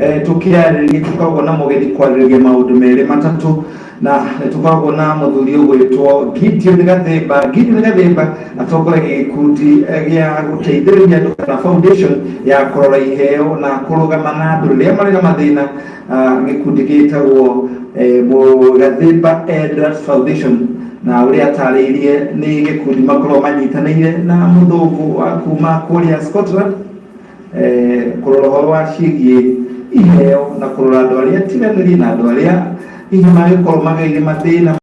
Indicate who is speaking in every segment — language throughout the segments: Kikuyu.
Speaker 1: Tũkĩarĩrĩria tũkoragwo na mũgeni kwarĩrĩria maũndũ merĩ matatũ, na nĩ tũkoragwo na mũthuri ũgwĩtwo Gideon Gathimba. Gideon Gathimba atongoragia gĩkundi gĩa gũteithĩrĩria andũ kana foundation ya kũrora iheo na kũrũgama na andũ rĩrĩa marĩ na mathĩna, gĩkundi gĩtagwo Gathimba Elders Foundation. Na ũrĩa atarĩirie nĩ gĩkundi makoragwo manyitanĩire na mũthũngũ wa kuma kũrĩa Scotland, kũrora ũhoro wa ciĩgiĩ iheo na kũrora andũ arĩa atiganĩrie na andũ arĩa hihi mangĩkorwo magereire mathĩna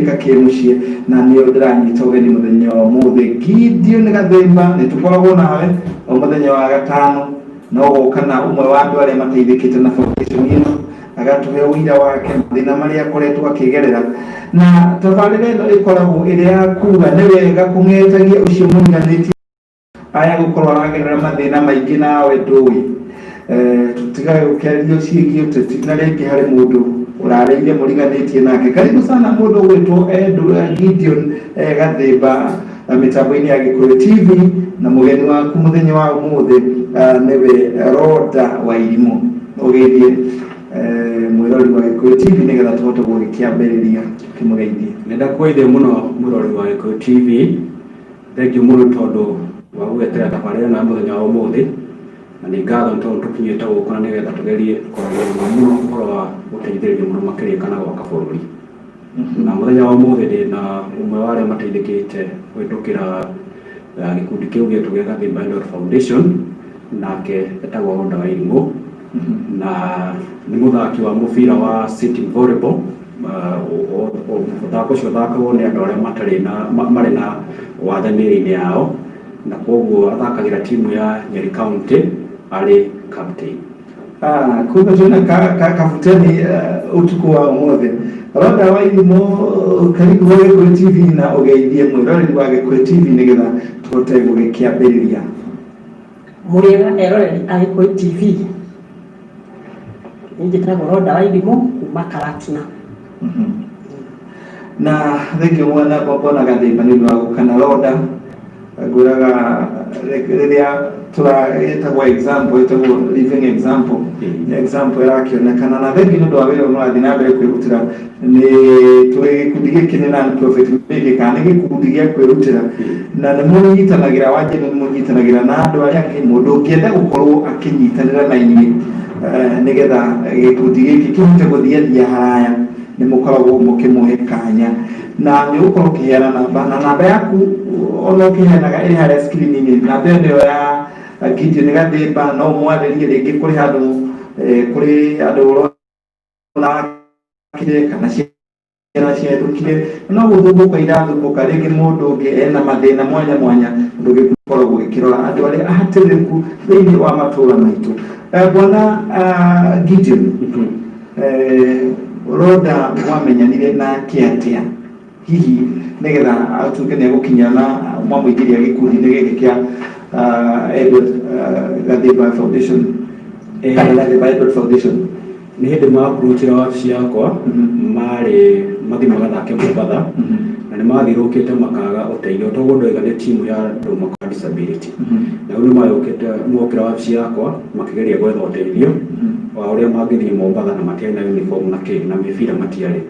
Speaker 1: ka kĩmũciĩ. Na nĩo ndĩranyita ũgeni mũthenya wa ũmũthĩ. Gideon Gathimba, nĩ tũkoragwo nawe o mũthenya wa gatano, no gũka na ũmwe wa andũ arĩa mateithĩkĩte na foundation ĩno, agatũhe ũira wake, mathĩna marĩa akoretwo akĩgerera. Na tabarĩra ĩno ĩkoragwo ĩrĩ ya kuga nĩ wega kũng'etagia ũcio mũriganĩtie aya gũkorwo aragerera mathĩna maingĩ nawe ndũĩ. Tũtigage gũkĩarĩrio ciĩgiĩ ũteti na rĩngĩ harĩ mũndũ ũrarĩire mũriganĩtie nake. Karibu sana mũndũ ũgwĩtwo Gideon Gathimba na mĩtambo-inĩ ya Gĩkũyũ TV, na mũgeni waku mũthenya wa ũmũthĩ nĩwe Rhoda Wairimũ. Ũgeithie mwĩrori wa Gĩkũyũ TV nĩgetha tũhote gũgĩkĩambĩrĩria kĩmũgeithie.
Speaker 2: Nĩ ndakũgeithia mũno, mwĩrori wa Gĩkũyũ TV. Thengiũ mũno tondũ wa gũgetera tabarĩra ĩno ya mũthenya wa ũmũthĩ, na nĩ ngatho nĩ tondũ tũkinyĩte gũkũ na nĩgetha tũgerie kwaria mũno mũno ũhoro wa gũteithĩrĩria mũno makĩria kana gwaka bũrũri. Na mũthenya wa ũmũthĩ ndĩ na ũmwe wa arĩa mateithĩkĩte kũhĩtũkĩra gĩkundi kĩu gĩetũ gĩa Gathimba Edward Foundation, nake etagwo Rhoda Wairimũ, na nĩ mũthaki wa mũbira wa sitting volleyball. Mũthako ũcio ũthakagwo nĩ andũ arĩa matarĩ na marĩ na wathe mĩĩrĩ-inĩ yao, na koguo athakagĩra timu ya Nyeri County arĩ captain.
Speaker 1: Ah, kumbe tuna kabuteni utuku wa ũmũthĩ. Rhoda Wairimũ, karibu wa Gĩkũyũ TV na ũgeithie mwĩroreri wa Gĩkũyũ TV nĩgetha tũhote gũgĩkĩambĩrĩria.
Speaker 3: Mũrĩega eroreri a Gĩkũyũ TV. Niĩ njĩtagwo Rhoda Wairimũ kuma Karatina.
Speaker 1: Na thengiũ mwana bwana Gathimba nĩ ũndũ wa gũka na Rhoda. Ngwĩraga rĩrĩa tũra ĩtagwo example, ĩtagwo living example, nĩ example ĩrakĩonekana. Na thengiũ nĩ ũndũ wa wĩra ũrĩa mũrathiĩ na mbere kwĩrutĩra. Nĩ tũrĩ gĩkundi gĩkĩ nĩ non profit media kana nĩ gĩkundi gĩa kwĩrutĩra, na nĩ mũnyitanagĩra wanje, nĩ mũnyitanagĩra na andũ arĩa angĩ. Mũndũ ũngĩenda gũkorwo akĩnyitanĩra na inyuĩ nĩgetha gĩkundi gĩkĩ kĩhote gũthiathia haraya, nĩ mũkoragwo mũkĩmũhe kanya na nĩ ũgũkorwo ũkĩheana namba, na namba yaku ona ũkĩheanaga ĩrĩ harĩa screen-inĩ. Namba ĩyo nĩyo ya Gideon Gathimba, no ũmwarĩrie rĩngĩ kũrĩ handũ, kũrĩ andũ ũrona akire kana ciana ciahĩtũkire no gũthumbũka irathumbũka, rĩngĩ mũndũ ũngĩ ena mathĩna mwanya mwanya, ũndũ gĩkoragwo gĩkĩrora andũ arĩa ahatĩrĩrĩku thĩinĩ wa matũũra maitũ. Bwana Gideon, Rhoda mwamenyanire nake atĩa hihi nĩgetha atuĩke nĩ egũkinya na mwamũingĩria gĩkundi-inĩ gĩkĩ kĩa Edward Gathimba Foundation kana Gathimba Edward Foundation?
Speaker 2: Nĩ hĩndĩ ma-approachire wabici yakwa, marĩ mathiĩ magathake Mombatha, na nĩ mathiũrũrũkĩte makaga ũteithio, toguo ndoiga nĩ timu ya andũ makoragwo disability. Na rĩu nĩ magĩũkĩte mokĩra wabici yakwa makĩgeria gwetha ũteithio wa ũrĩa mangĩthiĩ Mombatha, na matiarĩ na uniform na kĩ na mĩbira matiarĩ.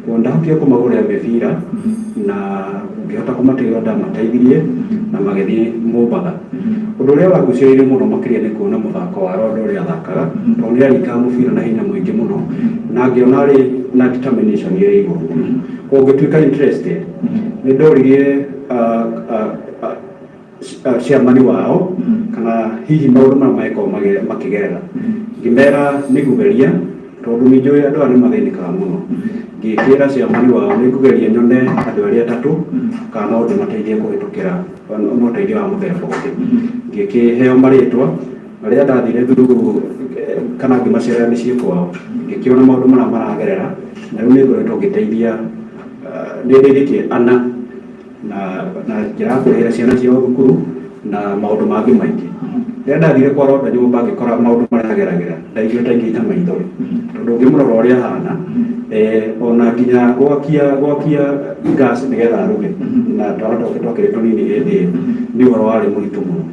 Speaker 2: Koguo ndahotire kũmagũrĩra mĩbira na ngĩhota kũmateithia, ndamateithirie na magĩthiĩ Mombatha. Ũndũ ũrĩa wangucĩrĩirie mũno makĩria nĩ kuona mũthako wa Rhoda ũrĩa athakaga, tondũ nĩ aringaga mũbira na hinya mũingĩ mũno, na ngĩona arĩ na determination ĩrĩ igũrũ mũno. Koguo ngĩtuĩka interested. Nĩ ndoririe chairman wao kana hihi maũndũ marĩa mangĩkorwo makĩgerera. Ngĩmera nĩ ngũgeria, tondũ nĩ njũĩ andũ aya nĩ mathĩnĩkaga mũno. Ngĩkĩra chairman wao nĩ ngũgeria nyone andũ erĩ atatũ kana no ndĩmateithie kũhĩtũkĩra na ũteithio wa mũthemba ũngĩ. Ngĩkĩheo marĩtwa na rĩrĩa ndathire through kana ngĩmacerera mĩciĩ kwao, ngĩkĩona maũndũ marĩa maragerera, na rĩu nĩ ngoretwo ngĩteithia, nĩ ndeithĩtie ana na njĩra ya kũrĩhĩra ciana ciao thukuru na maũndũ mangĩ maingĩ. Rĩrĩa ndathire kwa Rhoda nyũmba ngĩkora maũndũ marĩa ageragĩra, ndaiguire ta ingĩita maithori, tondũ ũngĩmũrora ũrĩa ahana, ona nginya gwakia gas nĩgetha aruge na twana twake twakĩrĩ tũnini hĩndĩ ĩyo nĩ ũhoro warĩ mũritũ mũno.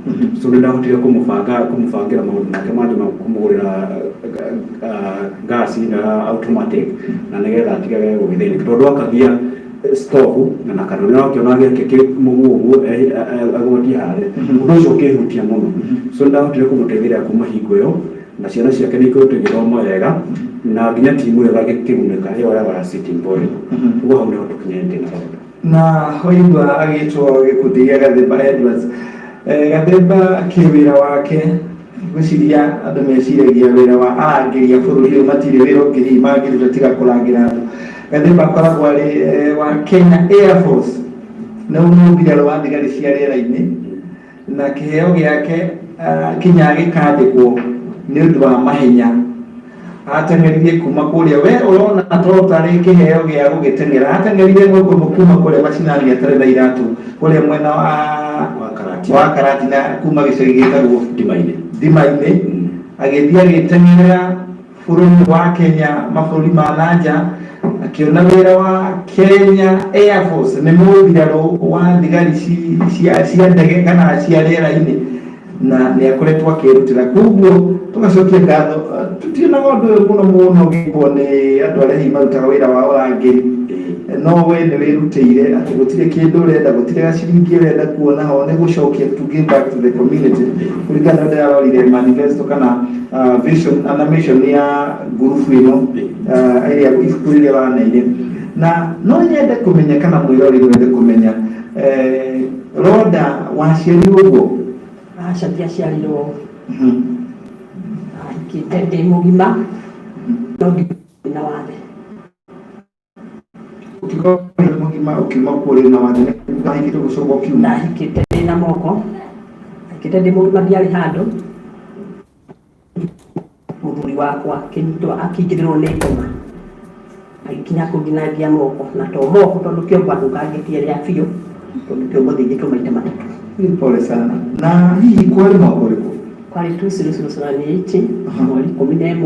Speaker 2: So nĩ ndahotire kũmũbanga, kũmũbangĩra maũndũ make mangĩ ma kũmũgũrĩra Ngasi ĩno ya automatic na nĩgetha atigage gũgĩthĩnĩka tondũ akagia stovu na kanua nĩ wakĩona gĩake kĩ mũguo ũguo agwatie harĩa ũndũ ũcio ũkĩhutia mũno. So nĩndahotire kũmũteithĩrĩria kuma hingo ĩyo na ciana ciake nĩ ikoretwo igĩthoma wega na nginya timu ĩyo ĩgakĩgunĩka ĩyo ya sitting volleyball. Ũguo hau nĩho tũkinyĩte na Rhoda.
Speaker 1: Na waigua agĩtwo gĩkundi gĩa Gathimba Edwards. Gathimba kĩwĩra wake, ngwĩciria andũ meciragia wĩra wa arangĩri a bũrũri ũyũ matirĩ wĩra ũngĩ hihi mangĩruta tiga kũrangĩra andũ. Gathimba akoragwo arĩ wa Kenya Air Force, nĩ mũmbirarũ wa thigari cia rĩera-inĩ, na kĩheo gĩake kinya gĩkandĩkwo nĩ ũndũ wa mahenya ateng'eririe kuma kũrĩa we ũrona to tarĩ kĩheo gĩa gũgĩteng'era, ateng'erire gũkũ kuma kũrĩa macinani atarĩ na iratũ kũrĩa mwena wa
Speaker 2: wa Karatina.
Speaker 1: Wa Karatina, kuma gĩcagi gĩtagwo
Speaker 2: Ndima-inĩ.
Speaker 1: Ndima-inĩ. Agĩthiĩ agĩteng'era bũrũri wa Kenya, mabũrũri ma nanja, akĩona wĩra wa Kenya Air Force, nĩ mũmbirarũ wa thigari cia ndege kana cia rĩera-inĩ, na nĩ akoretwo akĩrutĩra. Koguo tũgacokia ngatho. Tutionaga ũndũ ũyũ mũno mũno ũgĩkwo nĩ andũ arĩa hihi marutaga wĩra wa ũrangĩri, no we nĩ wĩrutĩire atĩ gũtirĩ kĩndũ ũrenda, gũtirĩ gaciringi ũrenda kuona ho, nĩ gũcokia, to give back to the community, kũringana na ndĩrarorire manifesto kana vision na mission ya ngurubu ĩno, ĩrĩa ibuku rĩrĩa waneire. Na no nyende kũmenya kana mwĩroreri wende kũmenya, Rhoda, waciarirwo ũguo?
Speaker 3: Aca, ndiaciarirwo. Ahikĩte ndĩ mũgima no ndĩ na wathe.
Speaker 1: Ũkiuga ũrĩ mũgima, ũkiuma kuo ũrĩ na wathe, wahikĩte gũcoka ũkiuma?
Speaker 3: Ndahikĩte ndĩ na moko, ahikĩte ndĩ mũgima, ndiarĩ handũ. Mũthuri wakwa akĩnyitwo, akĩingĩrĩrwo nĩ ngoma, agĩkinya kũnginangia moko, na to moko tondũ kĩongo athũkangĩtie rĩa biũ, tondũ kĩongo thĩnjĩtwo maita matatũ.
Speaker 1: Ni pole sana. Na hihi kwarĩ mwaka ũrĩkũ?
Speaker 3: Kwarĩ 2008, mweri 11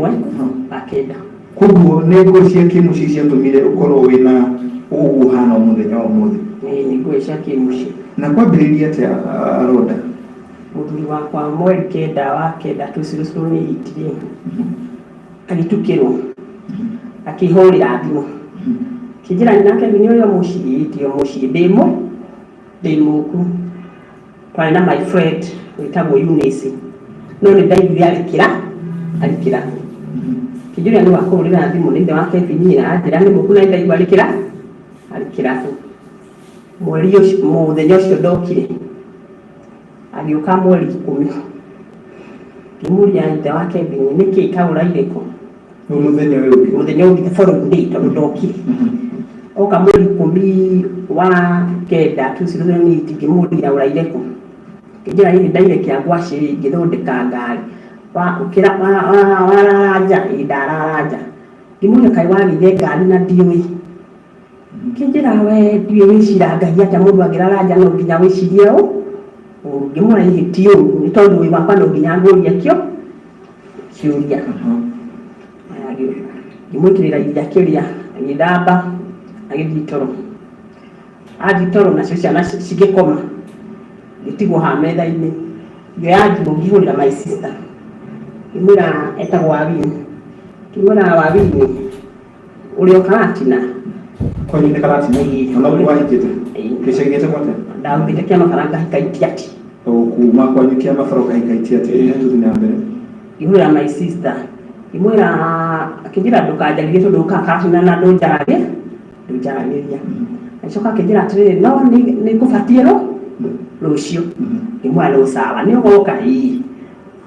Speaker 3: wa kenda.
Speaker 1: Koguo nĩ ngũĩ cia kĩmũciĩ ciatũmire ũkorwo wĩna ũguo ũhana mũthenya wa ũmũthĩ?
Speaker 3: Nĩ ngũĩ cia kĩmũciĩ.
Speaker 1: Na kwambĩrĩirie atĩa, Rhoda?
Speaker 3: Mũthuri wakwa mweri 9 wa kenda 2008 rĩ, agĩtukĩrwo, akĩhũrĩra thimũ, kĩnjĩra nake nĩ ũrĩ o mũciĩ? Ndi o mũciĩ, ndĩ mũku. Twarĩ na my friend wĩtagwo Eunice, no nĩ ndaiguire arĩ kĩrabu. Kĩnjũria nĩ wakũhũrĩra thimũ nĩ ithe wa Kevin, anjĩra nĩ mũku na nĩ ndaigua arĩ kĩrabu. Mweri ũcio, mũthenya ũcio ndokire, agĩũka mweri 10, ngĩmũria, "Ithe wa Kevin, nĩkĩ kaũraire kũ?"
Speaker 1: Nĩ mũthenya ũyũ ũngĩ?
Speaker 3: Mũthenya ũngĩ, the following day, tondũ ndokire. Oka mweri 19 2008, ngĩmũria, "Ũraire kũ?" Kĩnjĩra hihi ndaire Kĩangwacĩ ngĩthondeka ngari. Warara nja? Ĩ, ndarara nja. Ngĩmũria, "Kaĩ wagĩire ngari na ndiũĩ?" Kĩnjĩra, "We ndiũĩ wĩcirangagia atĩa, mũndũ angĩrara nja no nginya wĩcirie ũ ũru." Ngĩmwĩra, "Hihi ti ũru, nĩ tondũ wĩ wakwa no nginya ngũrie kĩo kĩũria." Ngĩmwĩkĩrĩra iria kĩrĩa, agĩthamba, agĩthiĩ toro. Athiĩ toro nacio ciana cigĩkoma, ngĩtigwo haha metha-inĩ. Ngĩoya thimũ ngĩhũrĩra my sister, ngĩmwĩra, etagwo Wawini, ngĩmwĩra, "Wawini, ũrĩ o Karatina?"
Speaker 1: Kwanyu nĩ Karatina?
Speaker 3: Ĩĩ.
Speaker 1: Ona ũguo wahikĩte?
Speaker 3: Ĩĩ.
Speaker 1: Gĩcagi gĩtagwo atĩa?
Speaker 3: Ndaumĩte Kĩamabara ngahika Itiati.
Speaker 1: O kuma kwanyu Kĩamabara ũkahika Itiati. Tũthiĩ na mbere.
Speaker 3: Ngĩhũrĩra my sister, ngĩmwĩra, akĩnjĩra, "Ndũkanjarĩrie tondũ ũkaga Karatina na ndũnjaragĩria." Agĩcoka akĩnjĩra atĩrĩrĩ, "No nĩ ngũbatiĩ rũciũ." Ngĩmwĩra, "No sawa, nĩ ũgoka?" "Ĩĩ."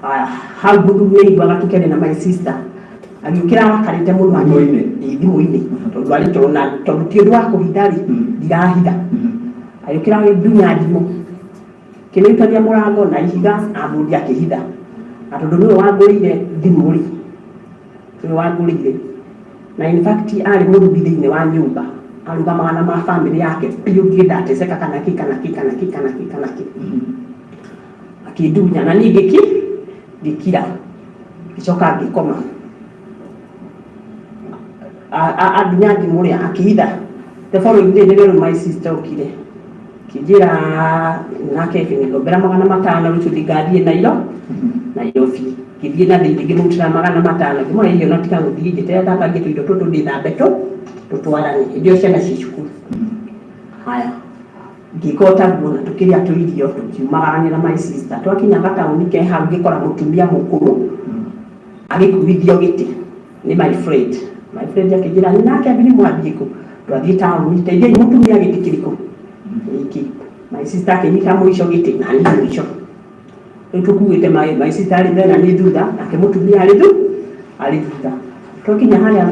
Speaker 3: Aya, hau mũthuri nĩ aiguaga tũkĩaria na my sister, agĩũkĩra arakarĩte mũno.
Speaker 1: Thimũ-inĩ?
Speaker 3: Ĩĩ, thimũ-inĩ, tondũ arĩ toro na tondũ ti ũndũ wa kũhitha rĩ, ndirahitha. Agĩũkĩra, agĩndunya thimũ, kĩnĩitania mũrango na ihiga na mũndi akĩhitha, na tondũ nĩwe wangũrĩire thimũ rĩ, nĩwe wangũrĩire, na in fact arĩ mũthuri thĩinĩ wa nyũmba, arũgamaga na ma family yake biũ, ndirĩ ndateceka kana kĩ kana kĩ kana kĩ kana kĩ kana kĩ. Akĩndunya na niĩ ngĩkira, ngĩcoka ngĩkoma. Andunya thimũ rĩ, akĩhitha. The following day nĩrĩo rĩu my sister okire, kĩnjĩra nake, "Ngombera 500 rũciũ ngathiĩ Nairobi." Ngĩthiĩ na thĩinĩ ngĩmũrutĩra 500, ngĩmũhe irio na tiga gũthiĩ, njĩtĩra ndambangie tũindo tũtũ ndĩthambe tũtwarane. Hĩndĩ ĩyo ciana ciĩ cukuru. Haya, ngĩka o taguo na tũkĩrĩa tũirio, tũkiumagarania na my sister. Twakinya gataũni ke hau, ngĩkora mũtumia mũkũrũ agĩkuithio gĩtĩ nĩ my friend. My friend akĩnjĩra, nake nĩ mwathiĩ kũ? Twathiĩ taũni, teithiai mũtumia gĩtĩ kĩrĩkũ? Gĩkĩ. My sister akĩnyita mũico gĩtĩ na niĩ mũico. Rĩu tũkuĩte my sister arĩ mbere na niĩ thutha, nake mũtumia arĩ thutha. Twakinya harĩa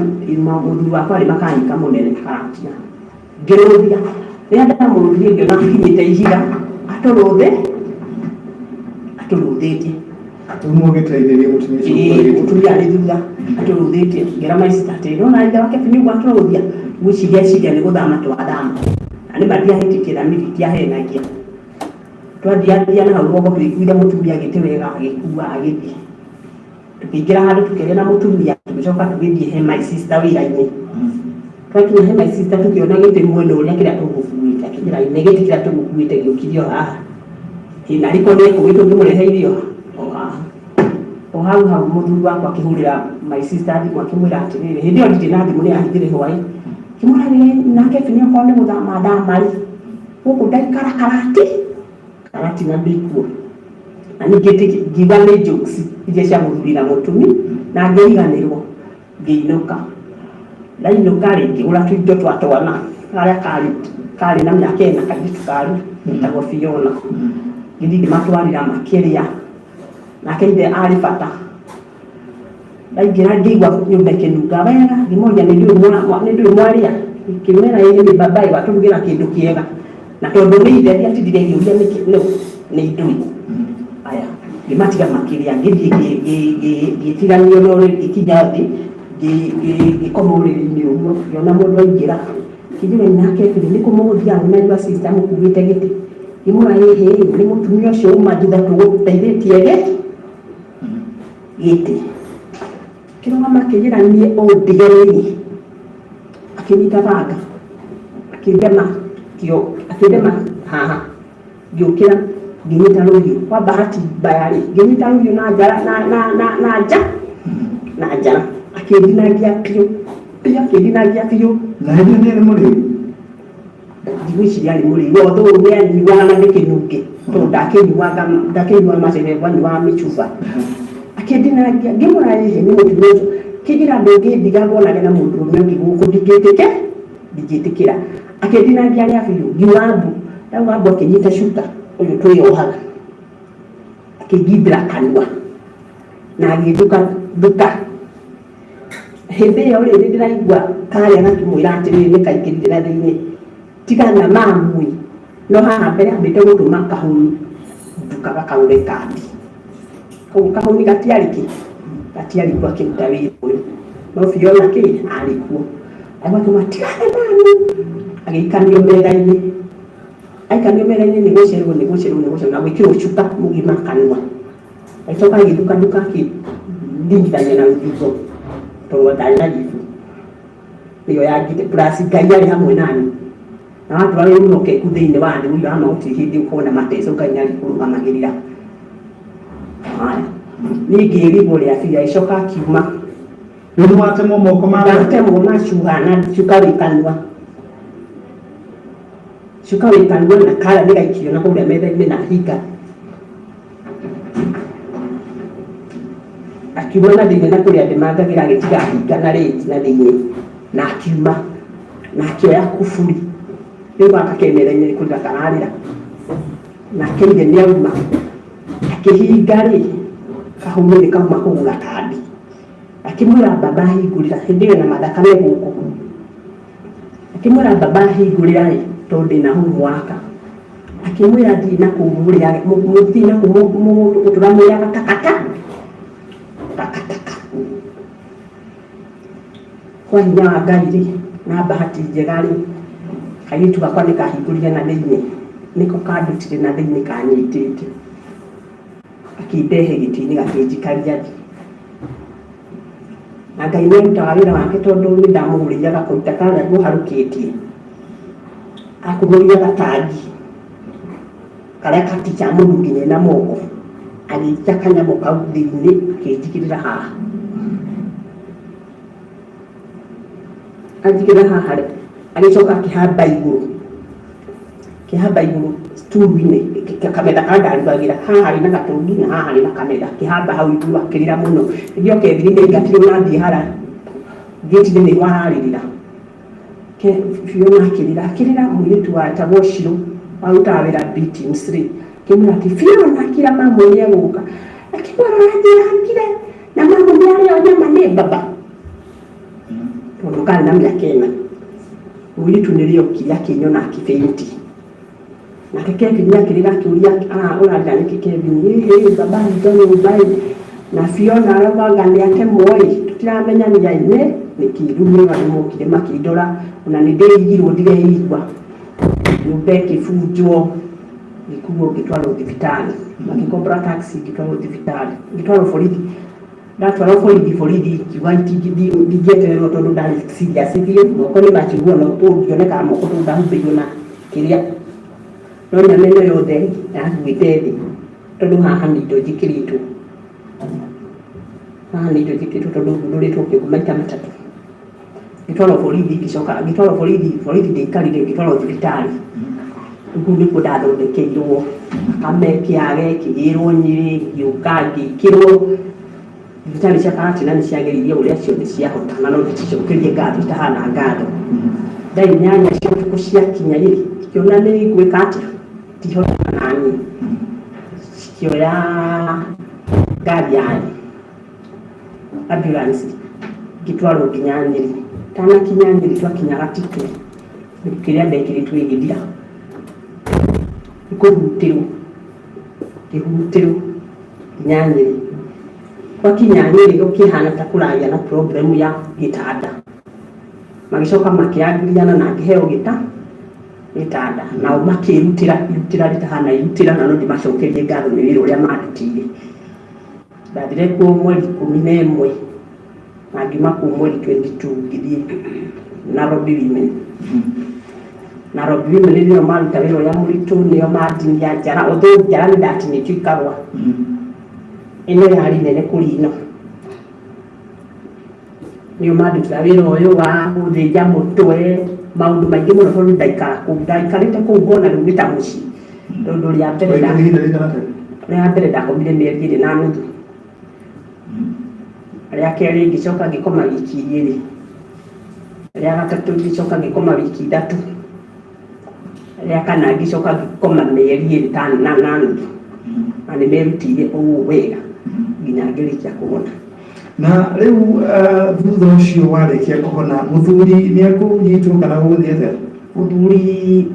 Speaker 3: mũthuri wakwa arĩ makanika mũnene karatia. Ngĩrũthia. Rĩrĩa ndamũrũthirie ngĩona akinyĩte ihiga, atũrũthĩtie.
Speaker 1: Rĩu mũgĩteithĩria mũtumia ũcio gũkua
Speaker 3: Ĩĩ,
Speaker 1: gĩtĩ.
Speaker 3: Mũtumia arĩ thutha atũrũthĩtie. Ngĩra my sister atĩrĩ, nona ithe wake nĩ ũguo atũrũthia, ngwĩciria eciria nĩ gũthama twathama. Na nĩ ma ndiahĩtĩkĩra miri, ndiahenagia. Twathiathia na hau rũgongo tũgĩkuithia mũtumia gĩtĩ wega, agĩkua agĩthiĩ. Tũkĩingĩra handũ tũkĩaria na mũtumia, tũgĩcoka tũgĩthiĩ he my sister wĩra-inĩ. Twakinya he my sister tũkĩona gĩtĩ mwena ũrĩa kĩrĩa tũgũkuĩte, akĩnjĩra nĩ gĩtĩ kĩrĩa tũgũkuĩte gĩũkire o haha. Ĩ narĩ korwo nĩ ekũgĩte ũngĩmũreheire o o haha. O hau hau mũthuri wakwa akĩhũrĩra my sister thimũ akĩmwĩra atĩrĩrĩ, hĩndĩ ĩyo ndirĩ na thimũ nĩ yahithire hwaĩ. Akĩmwĩra nĩ nake Bini okorwo nĩ gũthama ndama rĩ, gũkũ ndaikara karati na ndikuo. Na ningĩ ngiuga nĩ jokes iria cia mũthuri na mũtumi, na ngĩriganĩrwo ngĩinũka. Ndainũka rĩ, ngĩgũra tũindo twa twana karĩa karĩ na mĩaka 4, kairĩtu karĩ getagwo Fiona. Ngĩthiĩ ngĩmatwarĩra makĩrĩa, nake ithe arĩ bata. Ndaingĩra ngĩigua nyũmba ĩkĩnunga wega, ngĩmoria nĩ ndũĩ mwarĩa, ngĩmera ĩĩ nĩ babai watũrugĩra kĩndũ kĩega. Na tondũ nĩ ithe ndiatindire ngĩũria nĩkĩ no nĩ ndũĩ. Aya, ngĩmatiga makĩrĩa, ngĩthiĩ ngĩtiganio na ũrĩrĩ, ngĩkinya thĩ, ngĩkoma ũrĩrĩ-inĩ ũguo, ngĩona mũndũ aingĩra. Kĩnjĩra nake atĩrĩ, nĩ kũ mũgũthiaga na your sister mũkuĩte gĩtĩ? Ngĩmwĩra ĩhĩ, nĩ mũtumia ũcio uma thutha tũgũteithĩtie gĩtĩ. Kĩrũgama akĩnjĩra niĩ ũndige niĩ. Akĩnyita banga, akĩndema kĩo, akĩndema haha. Ngĩũkĩra, ngĩnyita rũhiũ. Kwa bahati mbaya rĩ, ngĩnyita rũhiũ na njara na na na na nja na njara. Akĩndinangia biũ. Biũ akĩndinangia biũ.
Speaker 1: Na hĩndĩ ĩyo nĩ arĩ mũrĩu?
Speaker 3: Ndigwĩciria arĩ mũrĩu. Although nĩ anyuaga na ndĩkĩnunge. Tondũ ndakĩnyuaga macere, anyuaga mĩcuba. Akĩndinangia, ngĩmwĩra ĩhĩ nĩ mũtumia ũcio. Kĩnjĩra ndũngĩndiga ngonage na mũndũrũme ũngĩ gũkũ, ndingĩtĩkĩra. Akĩndinangia rĩa biũ, ngiuga mbu. Ndauga mbu akĩnyita cuka ũyũ twĩyohaga. Akĩngimbĩra kanua na agĩthuka thuka. Hĩndĩ ĩyo rĩ, nĩ ndĩraigua karĩa gakĩmwĩra atĩrĩrĩ, nĩ kaingĩrire na thĩinĩ. Tigana mamui. No haha mbere ambĩte gũtũma kahũni nduka gakagũre kandi. Koguo kahũni gatiarĩ kĩ? Gatiarĩ kuo akĩruta wĩra ũyũ. No Fiona kĩ? Arĩ kuo. Aigua akiuga tigana mami. Agĩikanio metha-inĩ. Aikanio metha-inĩ nĩ gũcerwo nĩ gũcerwo nĩ gũcerwo na gwĩkĩrwo cuka mũgima kanua. Agĩcoka agĩthuka thuka akĩringithania na rũthingo tondũ ndarĩ na gĩbu. Nĩyo yangite plus Ngai arĩ hamwe nani. Na watũra wĩ mwĩhokeku thĩinĩ wa thĩ, ũira wa ma gũtirĩ hĩndĩ ũkona mateco, Ngai nĩ arĩkũrũgamagĩrĩra. Haya. Niĩ ngĩrigwo rĩa biũ, agĩcoka akiuma.
Speaker 1: Rĩu nĩ watemwo moko ma
Speaker 3: Ndatemwo na cuha na cuka wĩ kanua. Cuka wĩ kanua na kara nĩ gaikio na kũrĩa metha-inĩ na hinga. Akiuma na thĩinĩ na kũrĩa ndemangagĩra, agĩtiga hinga na rĩti na thĩinĩ na akiuma na akĩoya kuburi. Rĩu gaka ke metha-inĩ nĩ kũrĩra kararĩra. Nake ithe nĩ auma. Akĩhinga rĩ, kahũni nĩ kauma kũgũra kandi. Akĩmwĩra baba hingũrĩra, hĩndĩ ĩyo ena mathakame gũkũ. Akĩmwĩra baba hingũrĩra ĩ, tondũ ndĩna homework. Akĩmwĩra thiĩ na kũu mũrĩage, mũthiĩ na kũu mũgũtũra mũrĩaga takata takataka. Kwa hinya wa Ngai rĩ, na bahati njega rĩ, kairĩtu gakwa nĩ kahingũrire na thĩinĩ, nĩko kandutire na thĩinĩ kanyitĩte. Akĩndehe gĩtĩ-inĩ gakĩnjikaria thĩ. Na Ngai nĩ arutaga wĩra wake tondũ nĩ ndamũgũrĩire gakoita karĩa ngũharũkĩtie. Akunũrire gatangi karĩa gaticha mũndũ nginya na moko. Agĩikia kanyamũ kau thĩinĩ, akĩnjigĩrĩra haha. Anjigĩrĩra haha rĩ, agĩcoka akĩhamba igũrũ. Akĩhamba igũrũ sturu-inĩ, kametha karĩa ndarugagĩra, haha harĩ na gatũngi na haha harĩ na kametha, akĩhamba hau igũrũ akĩrĩra mũno. Ningĩ o Kevin nĩ aingatirwo na athiĩ harĩa gate-inĩ nĩguo ararĩrĩra. Fiona akĩrĩra, akĩrĩra mũirĩtu wetagwo Shiro warutaga wĩra B Teams rĩ, akĩmwĩra atĩ Fiona kira mamu nĩ egũka. Akĩmwĩra ũranjĩra ngire na mamu nĩ arĩo nyama nĩ baba. Tondũ karĩ na mĩaka ĩna. Mũirĩtu nĩ rĩokire akĩnyona akĩbĩnti. Nake Kevin akĩrĩra akĩũria ũrarĩra nĩkĩ Kevin? Ĩhĩ baba witũ nyũmba ĩ na Fiona arauga anga nĩ atemwo ĩ tũtiramenyania ĩ nĩ nĩkĩ rĩu nĩo andũ mokire makĩndora ona nĩ ndĩrigirwo ndireigua nyũmba ĩkĩbunjwo ngĩkuo ngĩtwarwo thibitarĩ makĩkombora taxi ngĩtwarwo thibitarĩ ngĩtwarwo borithi ndatwarwo borithi borithi ngiuga ndingĩetererwo tondũ ndarĩ serious biũ moko nĩ makĩguo no ũngĩonekaga moko tondũ ndahumbĩirwo na kĩrĩa no nyama ĩno yothe yaguĩte thĩ tondũ haha nĩ indo njĩkĩrĩtwo haha nĩ indo njĩkĩrĩtwo tondũ ngundũrĩtwo kĩongo maita matatũ ngĩtwarwo borithi ngĩcoka ngĩtwarwo borithi borithi ndiaikarire ngĩtwarwo thibitarĩ rĩu kũu nĩkuo ndathondekeirwo thakame kĩage kĩgĩrwo Nyĩrĩ ngĩũka ngĩkĩrwo thibitarĩ cia Karatina nĩ ciageririe ũrĩa ciothe ciahota na no ndĩcicokerie ngatho itahana ngatho thaa inyanya cia ũtukũ ciakinya rĩ ngĩona nĩ ngwĩka atĩa ndihotana naniĩ cikĩoya ngari ya ambulance ngĩtwarwo nginya Nyĩrĩ ndanakinya Nyĩrĩ twakinya Gatitũ kĩrĩa ndekĩrĩtwo ĩgĩthira nĩ kũhutĩrwo ngĩhutĩrwo nginya Nyĩrĩ twakinya Nyĩrĩ gũkĩhana ta kũragĩa na problem ya gĩtanda magĩcoka makĩangiriana na ngĩheo gĩtanda nao makĩrutĩra irutĩra rĩtahana irutĩra na no ndĩmacokerie ngatho nĩ wĩra ũrĩa mandutĩire ndathire kuo mweri 11 na ngiuma kũu mweri 22 ngĩthiĩ Nairobi Women. Nairobi Women nĩo maruta wĩra ũrĩa mũritũ nĩo mandinia njara although njara nĩ ndatinĩtio ikagwa ĩno yarĩ nene kũrĩ ĩno nĩo mandutĩra wĩra ũyũ wa gũthĩnja mũtwe maũndũ maingĩ mũno tondũ ndaikara kũu ndaikarĩte kũu ngona rĩu nĩ ta mũciĩ tondũ rĩa mbere
Speaker 1: Waikara ihinda rĩigana atĩa?
Speaker 3: rĩa mbere ndakomire mĩeri ĩrĩ na nuthu rĩa kerĩ ngĩcoka ngĩkoma wiki igĩrĩ rĩa gatatũ ngĩcoka ngĩkoma wiki ithatũ rĩa kana ngĩcoka ngĩkoma mĩeri ĩrĩ na nuthu na nĩ merutĩire ũũ wega nginya ngĩrĩkia kũhona.
Speaker 1: Na rĩu thutha ũcio warĩkia kũhona mũthuri nĩ ekũnyitwo kana gũgũthiĩ atĩa?
Speaker 3: Mũthuri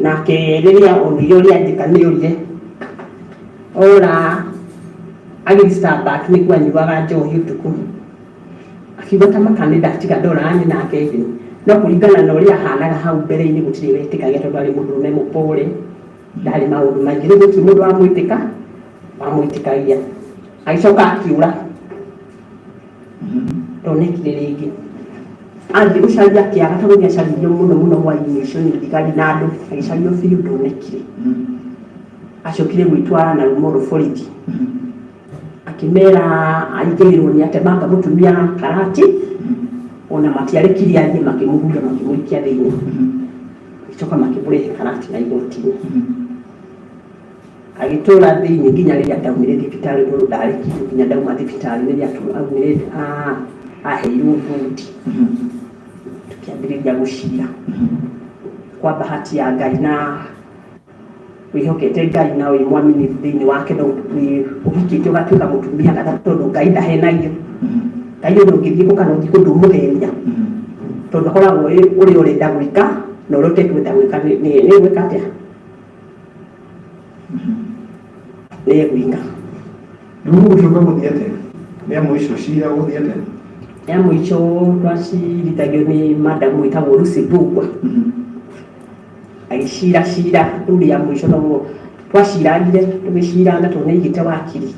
Speaker 3: nake rĩrĩa onire ũrĩa njĩka nĩ orire ora agĩthiĩ Starbucks nĩkuo anyuaga njohi ũtukũ akiuga ta maka nĩ ndatiga ndora nĩ nake thĩ no kũringana na ũrĩa ahanaga hau mbere-inĩ gũtirĩ wetĩkagia tondũ arĩ mũndũrũme mũpore ndarĩ maũndũ maingĩ rĩu gũtirĩ mũndũ wamwĩtĩka wamwĩtĩkagia agĩcoka akĩũra ndonekire rĩngĩ athiĩ gũcaria kĩaga tondũ nĩ acaririo mũno mũno hwainĩ ũcio nĩ thigari na andũ agĩcario biũ ndonekire acokire gwĩtwara na rumoro borithi akĩmera aingĩrĩrwo nĩ atemanga mũtumia karati ona matiarekirie athiĩ makĩmũhura makĩmũikia thĩinĩ magĩcoka makĩmũrehe karati na igoti-inĩ agĩtũra thĩinĩ nginya rĩrĩa ndaumire thibitarĩ tondũ ndarĩkirio nginya ndauma thibitarĩ rĩrĩa aumire aheirwo mbundi tũkĩambĩrĩria gũcira kwa bahati ya Ngai na wĩhokete Ngai na wĩ mwaminifu thĩinĩ wake no ũhikĩte ũgatuĩka mũtumia gatatũ tondũ Ngai ndahenagio Ngai ũndũ ũngĩthiĩ kũ kana ũthiĩ kũ ndũmũhenia tondũ akoragwo ũrĩa ũrenda gwĩka na ũrĩa ũtekwenda gwĩka nĩ gwĩka atĩa nĩ egwĩka.
Speaker 1: Rĩu gũcoka gũthiĩ atĩa? Rĩa mũico cira gũthiĩ atĩa?
Speaker 3: Rĩa mũico twacirithagio nĩ madamu wĩtagwo Lucy Mbugua agĩcira cira rĩu rĩa mũico noguo twacirangire tũgĩciranga tondũ nĩ aigĩte wakiri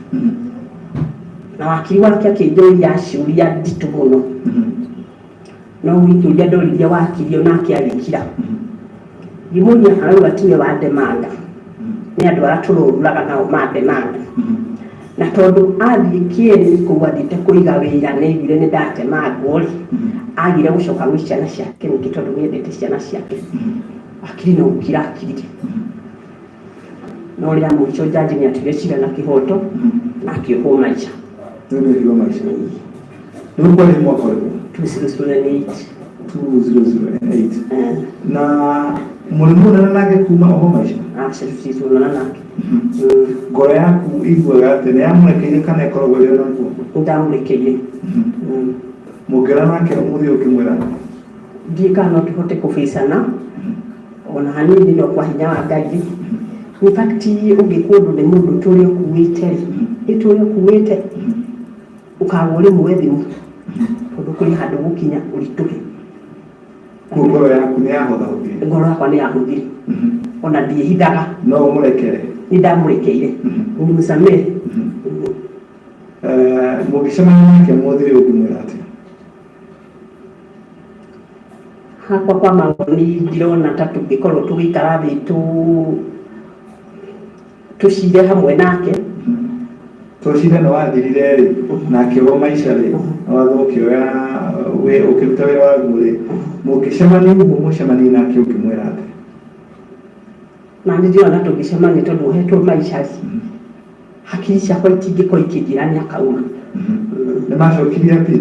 Speaker 3: na wakiri wake akĩnjũria ciũria nditũ mũno no kĩũria ndoririe wakiri onake agĩkira ngĩmũria arauga tiwe wandemanga nĩ andũ arĩa tũroruraga nao mandemanga. Na tondũ athiĩ kĩeni kũu athiĩte kũiga wĩra nĩ aiguire nĩ ndatemangwo rĩ, agire gũcoka gwĩ ciana ciake ningĩ tondũ nĩ endete ciana ciake. Akiri no gũkira akirire. No rĩa mũico jaji nĩ atuire cira na kĩhoto na akĩohwo maica.
Speaker 1: Rĩu nĩ ohirwo maica. Rĩu kwarĩ mwaka ũrĩkũ?
Speaker 3: 2008.
Speaker 1: 2008. Na mũrĩ muonana nake kuma oho maica?
Speaker 3: Aca, tũtirĩ nake.
Speaker 1: Ngoro yaku iguaga atĩ nĩ yamũrekeire kana ĩkoragwo ĩrĩ onakuo?
Speaker 3: Nĩndamũrekeire.
Speaker 1: Mũngĩona nake ũmũthĩ ũngĩmwĩra?
Speaker 3: Ndiũĩ kana no tũhote kũbĩcana ona hanini, no kwa hinya wa Ngai rĩ. In fact, ũngĩkwo ũndũ nĩ mũndũ ũtũre ũkuĩte rĩ, ĩtũre ũkuĩte, ũkagwo rĩmwe thimũ tondũ kũrĩ handũ gũkinya ũritũhe.
Speaker 1: Kũu ngoro yaku nĩ yahũthahũthire?
Speaker 3: Ngoro yakwa nĩ yahũthire, ona ndiĩhithaga.
Speaker 1: No ũmũrekere?
Speaker 3: Nĩ ndamũrekeire, nilimsamehe.
Speaker 1: Mũngĩcemania nake ũmũthĩ rĩ, ũngĩmwĩra atĩa?
Speaker 3: Hakwa kwa mawoni, ndirona ta tũngĩkorwo tũgĩikara thĩ tũcire hamwe nake.
Speaker 1: Tũcire nĩ wathirire rĩ, na akĩohwo maica rĩ, na watho ũkĩoya ũkĩruta wĩra waguo rĩ, mũngĩcemania ũguo mũcemanie nake ũngĩmwĩra atĩa?
Speaker 3: Na nĩ ndĩrona tũngĩcemania, tondũ ohetwo maica rĩ, hakiri ciakwa itingĩkorwo ikĩnjĩra nĩ akauma.
Speaker 1: Nĩ macokirie appeal?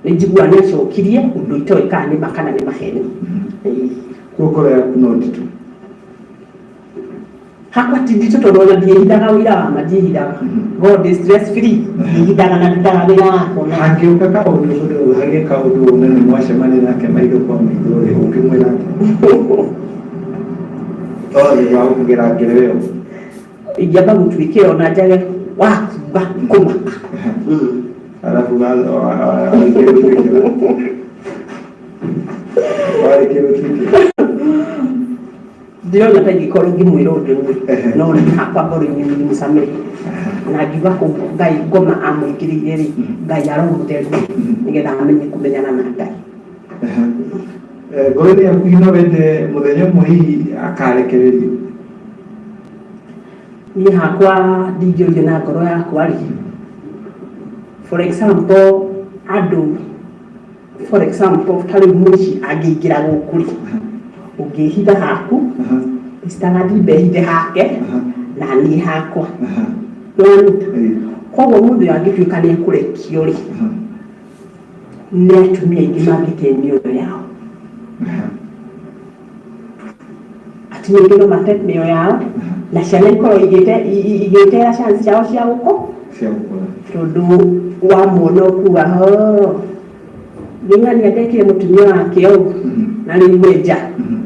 Speaker 3: Nĩ njiguaga nĩ acokirie, ũndũ itoĩ kana nĩ ma kana nĩ maheni. Ĩĩ.
Speaker 1: Kuo ngoro yaku no nditũ?
Speaker 3: Hakwa ti nditũ, tondũ ona ndiĩhithaga wĩra wa ma, ndiĩhithaga. God is stress free, ndiĩhithaga na ndutaga wĩra wakwa na
Speaker 1: Hangĩũka kaũndũ ũndũ hagĩe kaũndũ wone nĩ mwacemania nake maitho kwa maitho rĩ, ũngĩmwĩra atĩa? Tondũ wa gũkũgera ngero ĩyo.
Speaker 3: Ingĩamba gũtuĩkĩra ona njage wakiuga kũmaka.
Speaker 1: Arabu warĩkia gũtuĩkĩra, warĩkia gũtuĩkĩra.
Speaker 3: Ndĩrona ta ingĩkorwo ngĩmwĩra ũndũ rĩ, no nĩ hakwa ngoro-inĩ nilimsamehe na ngiuga kũu Ngai ngoma amũingĩrĩire rĩ, Ngai aromũtheria nĩgetha amenye kũmenyana na Ngai.
Speaker 1: Ngoro-inĩ yaku no wende mũthenya ũmwe hihi akarekererio?
Speaker 3: Niĩ hakwa ndingĩũrio na ngoro yakwa rĩ, for example, andũ, for example, ta rĩu mũici angĩingĩra gũkũ rĩ, ũngĩhitha haku, Mr. Gathimba ehithe hake na niĩ hakwa, nĩwanyita? Koguo mũndũ ũyũ angĩtuĩka nĩ ekũrekio rĩ, nĩ atumia aingĩ mangĩte mĩoyo yao. Atumia aingĩ no mate mĩoyo yao na ciana ikorwo igĩtera chance ciao cia gũkũ
Speaker 1: cia gũkũra,
Speaker 3: tondũ wamuona ũkuga ho nĩ ng'ania ndekire mũtumia wake ũũ na rĩu wenja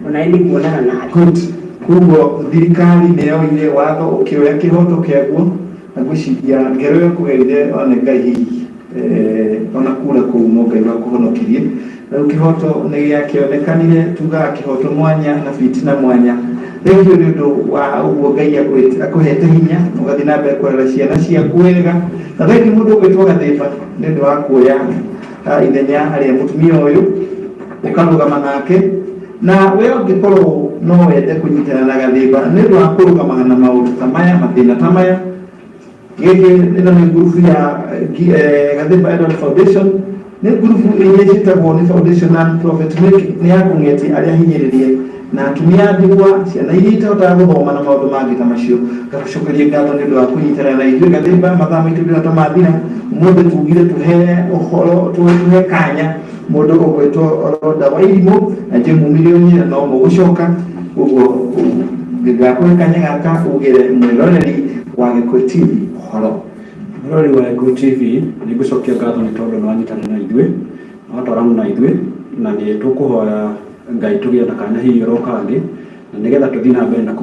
Speaker 3: onawe nĩ kuonana nawe.
Speaker 1: Good. Koguo thirikari nĩ yoire watho ũkĩoya kĩhoto kĩaguo, na ngwĩciria ngero ĩyo kũgerire one Ngai hihi ona kura kũu no Ngai wakũhonokirie. Rĩu kĩhoto nĩ gĩakĩonekanire, tugaga kĩhoto mwanya na fitina mwanya. Thengiũ nĩ ũndũ wa ũguo Ngai akũhete hinya ũgathiĩ na mbere kũrera ciana ciaku wega, na thengiũ mũndũ ũgwĩtwo Gathĩmba nĩ ũndũ wa kuoya ithenya rĩa mũtumia ũyũ ũkarũgama nake. Na we ũngĩkorwo no wende kũnyitana na Gathĩmba nĩ ũndũ wa kũrũgamaga na maũndũ ta maya, mathĩna ta maya, gĩkĩ ĩno nĩ ngurubu ya Gathĩmba Edward Foundation. Nĩ ngurubu iria ciĩtagwo nĩ foundation non profit making, nĩ ya kũng'etia arĩa hinyĩrĩrie na atumia a ndigwa, ciana iria itahotaga gũthoma na maũndũ mangĩ ta macio. Ngagũcokeria ngatho nĩ ũndũ wa kũnyitana na ithuĩ, Gathĩmba. Mathaa maitũ ndĩrona ta mathira. Ũmũthĩ tugire tũhe ũhoro, tũhe kanya mũndũ ũgwĩtwo Ronda wa Irimũ na njĩ mumirioni na no mũgũcoka ũguo. Ngakũhe kanya gaka ugĩre mwĩroreri wa Gĩkũyũ TV ũhoro.
Speaker 2: Mũrori wa Gĩkũyũ TV, nĩ ngũcokia ngatho nĩ tondũ nĩ wanyitana na ithuĩ, na watwarana na ithuĩ, na nĩ tũkũhoya Ngai tũgĩe na kanya hihi oro kangĩ, na nĩgetha tũthiĩ na mbere na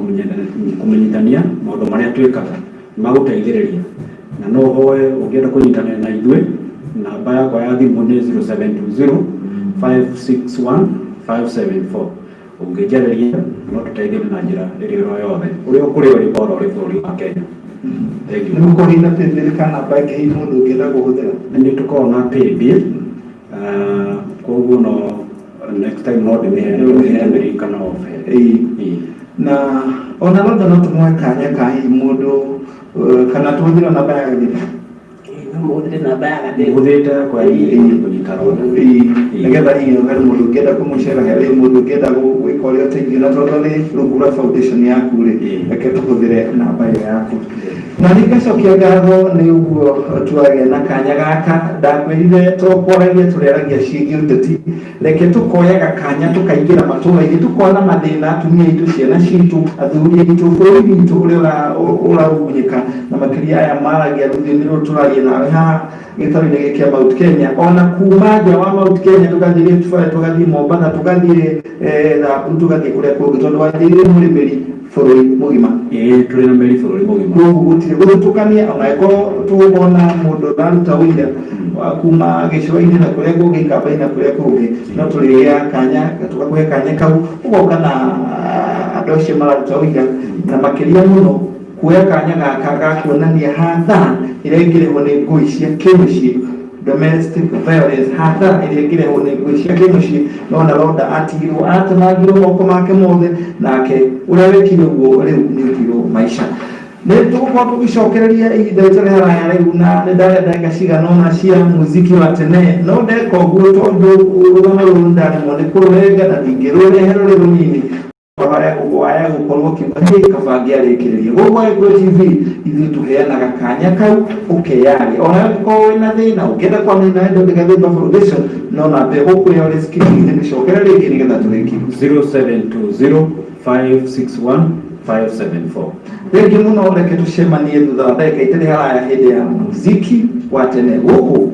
Speaker 2: kũmenyithania maũndũ marĩa twĩkaga magũteithĩrĩria. Na no ũhoe ũngĩenda kũnyitanĩra na ithuĩ, namba yakwa ya thimũ nĩ 0720 561 574. Ũngĩnjarĩria no tũteithanie na njĩra ĩrĩa oro yothe ũrĩa ũkũrĩa ũrĩ oro ũrĩ bũrũri wa Kenya. Thank you.
Speaker 1: Nĩ mũkorwo na paybill kana namba ĩngĩ hihi mũndũ ũngĩenda kũhũthĩra?
Speaker 2: Nĩ tũkoragwo na paybill, koguo no next time no ndĩmĩheane tondũ ndĩramĩririkana off head.
Speaker 1: Ĩĩ. Na ona Ronda no tũmũhe kanya ka hihi mũndũ. Kana tũhũthĩre namba ya Gathimba?
Speaker 3: No mũhũthĩre namba ya Gathimba.
Speaker 2: Hũthĩrĩte yakwa kũnyita rwanda.
Speaker 1: Nĩgetha hihi harĩ mũndũ ũngĩenda kũmũcera, harĩ mũndũ ũngĩenda gwĩka ũrĩa ũteithio, na tondũ nĩ rungu rwa foundation yaku rĩ, reke tũhũthĩre namba ĩyo yaku. Na nĩ ngacokia ngatho nĩ ũguo twagĩa na kanya gaka. Ndakwĩrire to kwaragia tũrĩaragia ciĩgiĩ ũteti, reke tũkoyaga kanya tũkaingĩra matũra-inĩ, tũkona mathĩna atumia aitũ, ciana citũ, athuri aitũ, bũrũri witũ ũrĩa ũragunyĩka, na makĩria aya maragia rũthiomi rũrũ tũraria nawe haha gĩtarũ-inĩ gĩkĩ kĩa Mount Kenya, ona kuma nja wa Mount Kenya, tũgathiĩ Rift Valley, tũgathiĩ Mombatha, tũgathiĩ Samburu, tũgathiĩ kũrĩa kũngĩ, tondũ wanjĩrire mũrĩmĩri bũrũri mũgima.
Speaker 2: Ĩĩ, tũrĩ na mĩri bũrũri mũgima.
Speaker 1: Koguo gũtirĩ gũthutũkania, ona angĩkorwo tũgũkona mũndũ ũraruta ũira wa kuma gĩcũa-inĩ na kũrĩa kũngĩ, ikamba-inĩ na kũrĩa kũngĩ, no tũrĩgĩa kanya, tũgakũhe kanya kau ũgoka na andũ acio mararuta ũira, na makĩria mũno kuoya kanya gaka ga kuonania hathara ĩrĩa ĩngĩrehwo nĩ ngũi cia kĩmũciĩ, domestic violence, hathara ĩrĩa ĩngĩrehwo nĩ ngũi cia kĩmũciĩ. Nona Ronda atigirwo atemangirwo moko make mothe, nake ũrĩa wekire ũguo rĩu nĩ ũtuirwo maica. Nĩ tũgũkorwo tũgĩcokereria ihinda rĩtarĩ haraya rĩu, na nĩ ndarĩa ndagĩka cigana ũna cia muziki wa tene, no ndeka ũguo tondũ rũgano rũrũ ndaremwo nĩ kũrũrenga na ndingĩrũrehe rũrĩ rũnini, waya gũkorwo ũkiuga hĩ kaba ngĩarĩkĩrĩria. Gũkũ Gĩkũyũ TV ithuĩ tũheanaga kanya kau ũkeyaria, ona angĩkorwo wĩna thĩna ũngĩenda kwaria na Edward Gathimba Foundation, no namba ĩgũkwĩra ũrĩ screen-inĩ, mĩcokere rĩngĩ nĩgetha tũrĩkie.
Speaker 2: 0720 561 574.
Speaker 1: Thengiũ mũno, reke tũcemanie thutha wa ndagĩka itarĩ haraya hĩndĩ ya muziki wa tene gũkũ.